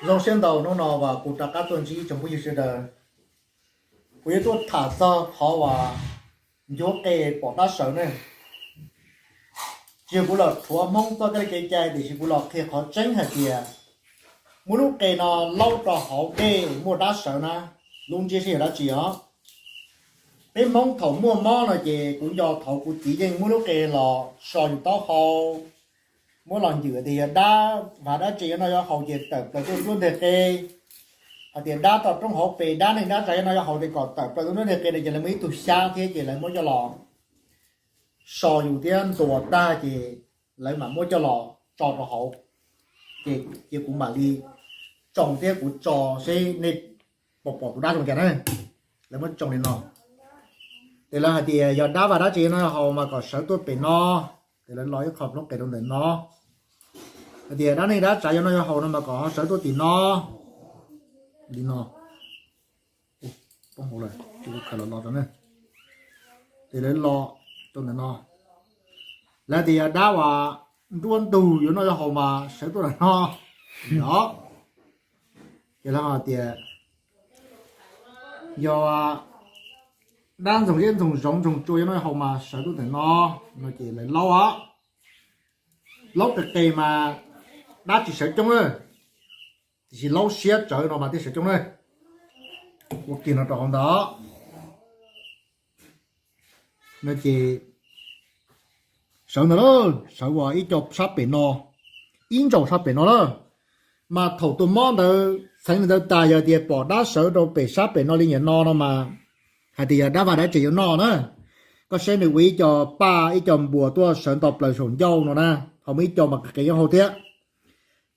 Zoo siab ntau hnub no uas kuv rov qab tuaj ntsib tsoom phooj ywg sawv daws. Kuv yuav tuaj tham txog qhov uas ncuav qe pom dab sawv ne. Tsis yog kuv los rhuav Hmoob txoj kev cai tiam sis kuv los qhia qhov tseeb hais tias muab lub qe no laub rau hauv dej muaj dab sawv na, lub ntsiab seb yog dab tsi os. Peb Hmoob thaum muaj mob no ces kuv nco thaum kuv txiv yeej muab lub qe los so yus taub hau, muab los ncwm tias yog dab vaj dab tsi yuav noj yuav haus ces tawm plaws tuaj nruab nteg qe. Hais tias dab toj roob hauv pes, dab neeg dab tsav yuav noj yuav haus ces kom tawm plaws tuaj nruab nteg qe no ces lawv muaj ib tug xyab thiab ces lawv muab coj los so yus thiab ntuas tag ces lawv mam muab coj los tso rau hauv. Ces cia kuv mam li tsoo thiab kuv tso seb nej pom pom tus dab zoo cas na. Lawv muab tsoo li no. Ces lawv hais tias yog dab vaj dab tsi yuav noj yuav haus mas kom sawv tuaj pem no. Ces lawv lo ib qho ploob qes rau ntawm no. Hais tias dab neeg dab tsav yuav noj yuav haus no mas kom ho sawv tuaj tim no. Li no. Poob hauv lawm, kuv khaws los los rau na. Ces lawv lo rau ntawm no. Lawv tias yog dab uas nruab ntug yuav noj yuav haus mas sawv tuaj ntawm no. Os, ces lawv ho tias yog dab ntxoog zeb ntxoog zoov ntxoog tsua yuav noj yuav haus mas sawv tuaj ntawm no. No ces lawv laub os. Laub qe qe mas dab tsis sawv coob na, tiam sis laub siab tsawv no mas thiaj sawv coob na. Ua kiag no rau hauv ntawd. No ces sawv ntawd lawm, sawv uas ib co sab pem no, ib ntsaum sab pem no lawm. Mas thaum tus mob ntawd txheev li ntawd tas yog tias pom dab sawv rau pem sab pem no li niam no no mas hais tias yog dab vaj dab tsi yuav noj na. Koj saib nws ua ib co paj ib co npuas tuaj sawv nto plaws saum ncauj no na, ho muaj ib co mas qe qe nyob hauv thiab.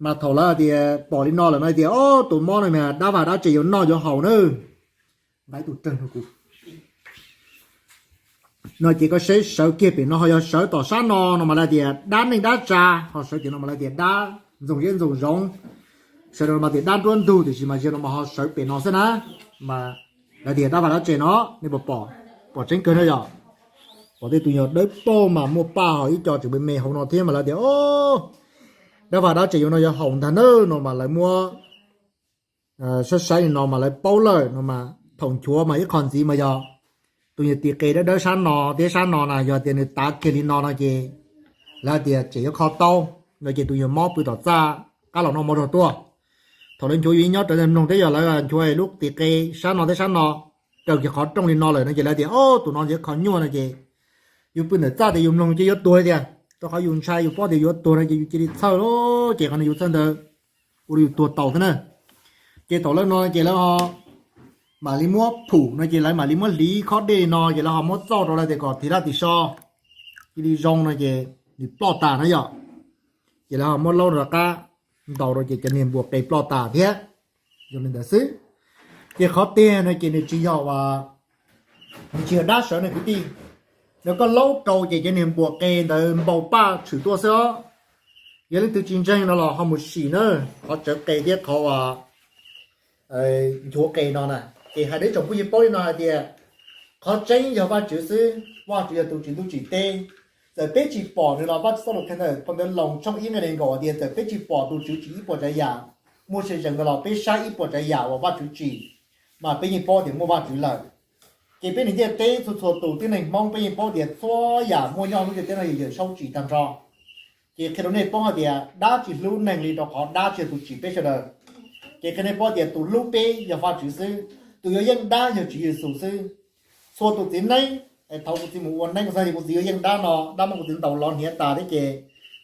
Mas thaum lawv hais tias pom li no lawm no tias, o, tus mob no mas dab vaj dab tsi yuav noj yuav haus na. Nqa ib tug rag rau kuv. No ces koj saib sawv kiag pem no ho yog sawv tom sab no no mas lawv tias dab neeg dab tsav, ho sawv tim no mas lawv tias dab ntxoog zeb ntxoog zoov. Sawv no mas tias dab nruab ntug tiam sis mas ziag no mas ho sawv pem no xwb na. Mas lawv tias dab vaj dab tsi no, nej puas pom? Pom tseeb kawg na yom. Pom tej tus nyuag dawb paug mas muaj paj ho ib co tseem me me hauv no thiab mas lawv tias, o, dab vaj dab tsi yuav noj yuav haus ntag na no mas lawv muab saib saib li no mas lawv paub lawm no mas thaum nchuav mas ib qho ntxiv mas yog tus nyuag tis qe dawb dawb sab no thiab sab no na, yog tias nws tav kiag li no no ces lawv hais tias tseem yuav kho tau, no ces tus nyuag mob pw tom txaj qab los noj mov rog tuaj. Thaum lawv nchuav yus ib nyob rawv ntawm mloog thiab yog lawv nchuav lub tis qe sab no thiab sab no raws kiag qhov rooj li no lawm no ces lawv tias, o, tus no ntshe kho nyuaj no ces yus pw ntawm txaj tias yus mloog ces yuav tuag tiag, rau qhov yus ntshai yus paub tias yuav tuag no ces yus cia li txhawj lawm ces qhov no yus txhawj ntawd ua rau yus tuag tau thiab na. Ces thaum lawv no ces lawv ho mam li muab phum no ces lawv mam li muab hliv khob dej li no ces lawv ho muab txauj rau lawv tias kom tiv laj tiv so cia li zoo no ces nws ploj tas na yom. Ces lawv ho muab laub rov qab ntaus rau ces cov niag npuas qe ploj tas thiab. Zoo li ntawd xwb. Ces qhov tiag no ces nws tsis yog uas, nws tsis yog dab sawv no kwv tij. Nws koj laub rau ces cov niag npuas qe ntawd npau paj tshwm tuaj xwb os. Yog leej twg tsis ntseeg no los ho mus sim na, qhov tsawv qe thiab qhov uas nchuav qe no na. Ces hais rau tsoom phooj ywg paub li no hais tias qhov tseeb yog Vajtswv xwb, Vajtswv yog tus tsim ntuj tsim teb. Txawm peb tsis pom nws los Vajtswv txoj lus qhia ntawm phau ntawv Loos tshooj ib nqe nees nkaum tias txawm peb tsis pom tus Tswv tsim ib puas tsav yam muaj sawv daws ntawd los peb saib ib puas tsav yam uas Vajtswv tsim, mas peb yeej paub tias muaj Vajtswv lawm. Ces peb niam txiv txhua txhua tus tib neeg Hmoob peb yeej paub tias txhua yam muaj nyob lub ntiaj teb no yog Yawm Saub tsim tag nrho. Ces qhia rau nej paub hais tias dab tsis hlub neeg li rau qhov dab tsis yog tus tsim peb sawv daws. Ces qhia nej paub tias tus hlub peb yog Vajtswv xwb, tus yuav yeej dab yog Tswv Yexus xwb. Txhua tus txiv neeb, thaum kuv txiv mus ua neeb kuv xav tias kuv txiv yuav yeej dab no, dab muab kuv txiv ntaus lov hniav tas thiab ces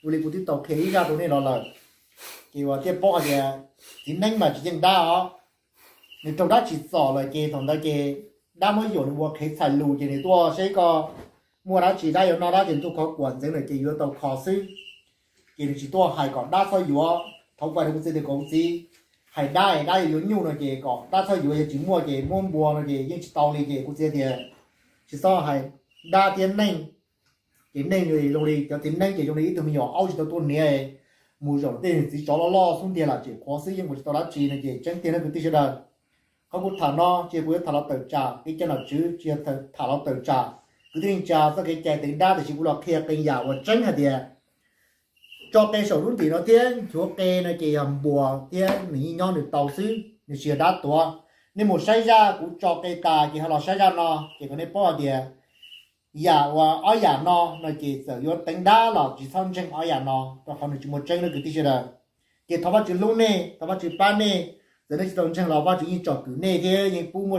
ua li kuv twb tau qhia ib zaj rau nej los lawm. Ces uas thiaj paub hais tias txiv neeb mas tsis yeej dab os. Nws raug dab tsim txom lawm ces thaum ntawd ces dab muab yuam nws ua qhev txhais lus ces nws tuaj seb koj muaj dab tsi dab yuav noj dab ces ntuj khov kuam ntxeev lawm ces yuav tau kho xwb. Ces nws tsis tuaj hais kom dab txhob yuav, thaum kuv hais rau kuv txiv tias kom kuv txiv hais dab es dab yuav yuav nyuj no ces kom dab txhob yuav, yog tsis muaj ces muab npua no ces yeej tsis tau li ces kuv txiv tias tsis txhob hais dab thiab neeg. Ces neeg zoo li cov txiv neeb ces zoo li ib tug me nyuam aub tsis tau tuaj hniav mus zaum tej txiv tsov loj loj xub ntiag lam tseem qhuav xwb yeej ua tsis tau dab tsi no ces tseeb tiag na kwv tij sawv daws. Qhov kuv tham no tsis yog kuv yuav tham los tawm tsam kev cai nom tswv, tsis yog tham los tawm tsam kwv tij neej tsa txoj kev cai teev dab, tiam sis kuv los qhia qee yam uas tseeb hais tias tso qe saum lub ntim no thiab nchuav qe no ces yog npuas thiab nws yeej nyob nws tau xwb, nws tsis yog dab tuav. Nej mus saib zaj kuv tso qe tas ces ho los saib zaj no ces kom nej paub hais tias yam uas ob yam no no ces txawm yuav teev dab los tsis txhob ntseeg ob yam no, rau qhov nws tsis muaj tseeb na kwv tij sawv daws. Ces thov Vajtswv hlub nej, thov Vajtswv pab nej. Txawm nej tsis tau ntseeg los Vajtswv yeej tsom kwm nej thiab yeej pub muaj